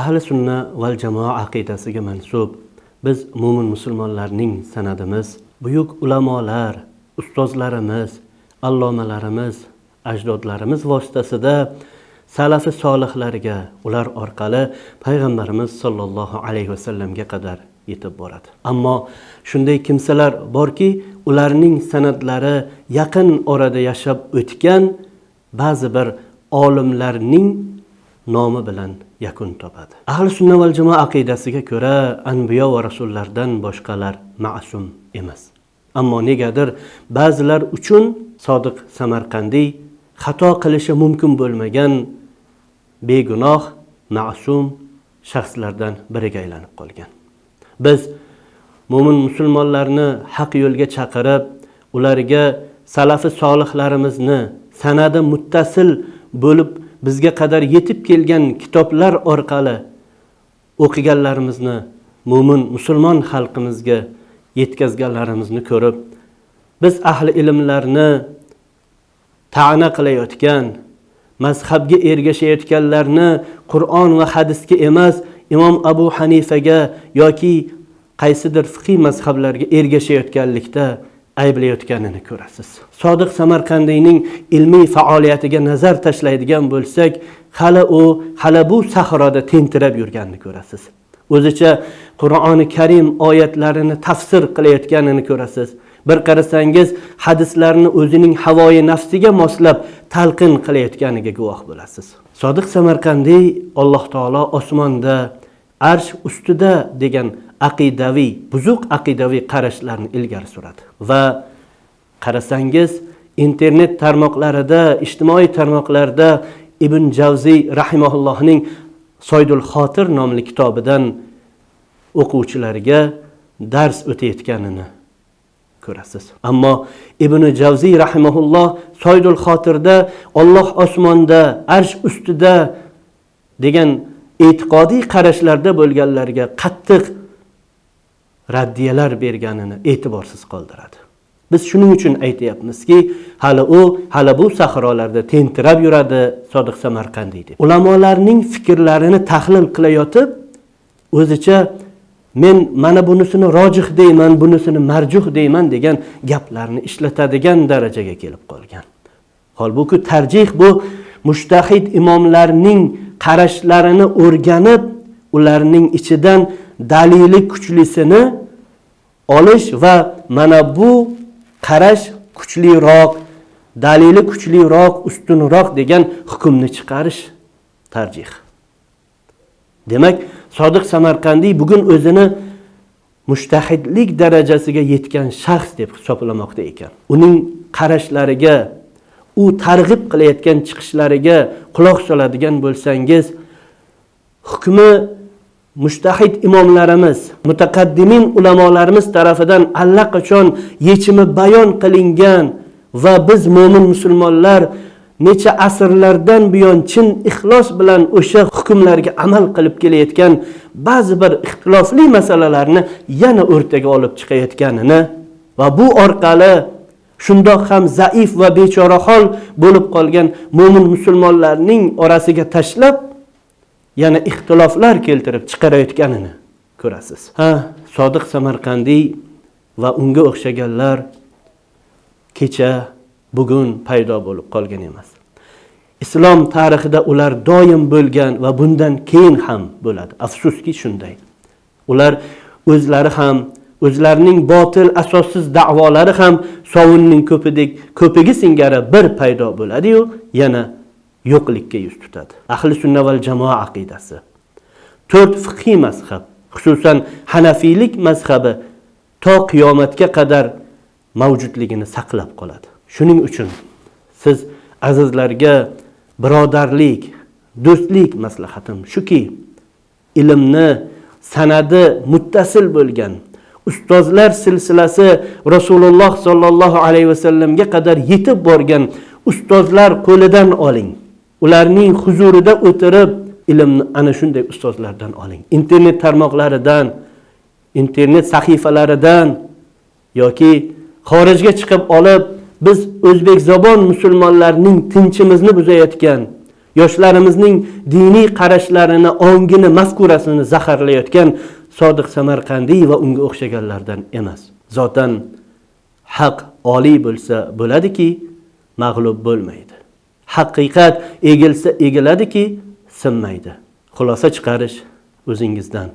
Ahli sunna val jamoa aqidasiga mansub biz mo'min musulmonlarning sanadimiz buyuk ulamolar, ustozlarimiz, allomalarimiz, ajdodlarimiz vositasida salafi solihlarga, ular orqali payg'ambarimiz sollallohu alayhi vasallamga qadar yetib boradi. Ammo shunday kimsalar borki, ularning sanadlari yaqin orada yashab o'tgan ba'zi bir olimlarning nomi bilan yakun topadi. Ahli sunna val jamoa aqidasiga ko'ra anbiyo va rasullardan boshqalar ma'sum emas. Ammo negadir ba'zilar uchun Sodiq Samarqandiy xato qilishi mumkin bo'lmagan begunoh, ma'sum shaxslardan biriga aylanib qolgan. Biz mo'min musulmonlarni haq yo'lga chaqirib, ularga salafi solihlarimizni sanadi muttasil bo'lib bizga qadar yetib kelgan kitoblar orqali o'qiganlarimizni mo'min musulmon xalqimizga yetkazganlarimizni ko'rib, biz ahli ilmlarni ta'na qilayotgan, mazhabga ergashayotganlarni Qur'on va hadisga emas, Imom Abu Hanifaga yoki qaysidir fiqhiy mazhablarga ergashayotganlikda ayblayotganini ko'rasiz. Sodiq Samarqandiyning ilmiy faoliyatiga nazar tashlaydigan bo'lsak, hali u hali bu sahroda tentirab yurganini ko'rasiz. O'zicha Qur'oni Karim oyatlarini tafsir qilayotganini ko'rasiz. Bir qarasangiz, hadislarni o'zining havoyi nafsiga moslab talqin qilayotganiga guvoh bo'lasiz. Sodiq Samarqandiy Alloh taolo osmonda, arsh ustida degan aqidaviy, buzuq aqidaviy qarashlarni ilgari suradi. Va qarasangiz, internet tarmoqlarida, ijtimoiy tarmoqlarda Ibn Javziy rahimahullohning Soydul Xotir nomli kitobidan o'quvchilarga dars o'tayotganini ko'rasiz. Ammo Ibn Javziy rahimahulloh Soydul Xotirda Alloh osmonda, arsh ustida degan e'tiqodiy qarashlarda bo'lganlarga qattiq raddiyalar berganini e'tiborsiz qoldiradi. Biz shuning uchun aytyapmizki, hali u hali bu sahrolarda tentirab yuradi Sodiq Samarqandiy deb. Ulamolarning fikrlarini tahlil qilayotib, o'zicha men mana bunisini rojih deyman, bunisini marjuh deyman degan gaplarni ishlatadigan darajaga kelib qolgan. Holbuki tarjih bu mujtahid imomlarning qarashlarini o'rganib, ularning ichidan dalili kuchlisini olish va mana bu qarash kuchliroq, dalili kuchliroq, ustunroq degan hukmni chiqarish tarjih. Demak, Sodiq Samarqandiy bugun o'zini mujtahidlik darajasiga yetgan shaxs deb hisoblamoqda ekan. Uning qarashlariga, u targ'ib qilayotgan chiqishlariga quloq soladigan bo'lsangiz, hukmi mujtahid imomlarimiz, mutaqaddimin ulamolarimiz tarafidan allaqachon yechimi bayon qilingan va biz mo'min musulmonlar necha asrlardan buyon chin ixlos bilan o'sha hukmlarga amal qilib kelayotgan ba'zi bir ixtilofli masalalarni yana o'rtaga olib chiqayotganini va bu orqali shundoq ham zaif va bechora hol bo'lib qolgan mo'min musulmonlarning orasiga tashlab yana ixtiloflar keltirib chiqarayotganini ko'rasiz. Ha, Sodiq Samarqandiy va unga o'xshaganlar kecha bugun paydo bo'lib qolgan emas. Islom tarixida ular doim bo'lgan va bundan keyin ham bo'ladi. Afsuski shunday. Ular o'zlari ham, o'zlarining botil, asossiz da'volari ham sovunning ko'pidek ko'pigi singari bir paydo bo'ladi-yu, yana yo'qlikka yuz tutadi. Ahli sunna val jamoa aqidasi. 4 fiqhiy mazhab, xususan Hanafiylik mazhabi to qiyomatga qadar mavjudligini saqlab qoladi. Shuning uchun siz azizlarga birodarlik, do'stlik maslahatim shuki, ilmni sanadi muttasil bo'lgan ustozlar silsilasi Rasululloh sollallohu alayhi vasallamga qadar yetib borgan ustozlar qo'lidan oling. Ularning huzurida o'tirib ilmni ana shunday ustozlardan oling. Internet tarmoqlaridan, internet sahifalaridan yoki xorijga chiqib olib biz o'zbek zabon musulmonlarning tinchimizni buzayotgan Yoshlarimizning diniy qarashlarini, ongini, mafkurasini zaharlayotgan Sodiq Samarqandiy va unga o'xshaganlardan emas. Zotan haq oliy bo'lsa bo'ladiki, mag'lub bo'lmaydi. Haqiqat egilsa egiladiki, sinmaydi. Xulosa chiqarish o'zingizdan.